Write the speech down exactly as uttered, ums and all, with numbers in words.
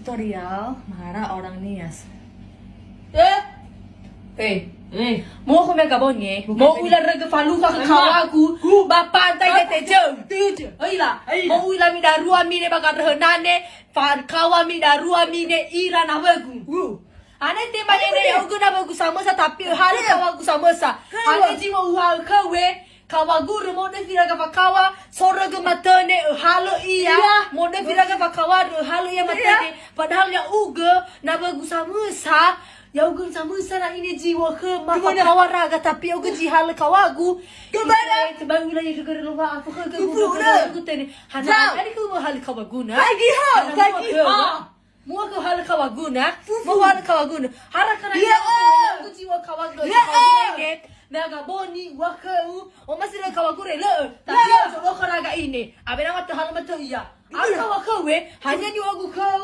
Tutorial, mahara orang Nias. Eh? Eh, eh. Mo khö me gabon nge. Mo uila rege faluka ke kawagu. Ba pantai ke tejeu. Tejeu. Oila. Oila. Mo uila mi darua mine ba gadröhönane. Fa kawa mi darua mine ira nawögu. Ane te ba nene ya ugu nawögu samösa tapi hale kawagu samösa. Ane jiwa uha ke we. Kawagu rö mo de firaga fakawa, sorögö matöne öhalö ia, mo de firaga fakawa rö öhalö ia matöne, padahal ya ugö, na bagus samösa, ya ugö samösa na ine jiwa khö ma fakawa raga, tapi ya ugö zi halö kawagu. Kemana? Tebai ula ya gegere lowa, apa khö gegere lowa, aku tene. Hana, ani khö halö kawaguna. Lagi ha, lagi ha. Mua ke halö kawaguna, mua halö kawaguna. Hara kana ya, aku jiwa kawagu, ya, kawagu ene. Mea gaboni, wa khöu, o masira kawagu re lö. Tapi ya, so lo kharaga ine. Abena mata halö mata iya. Aku kawagu we, hanya ni wagu khöu.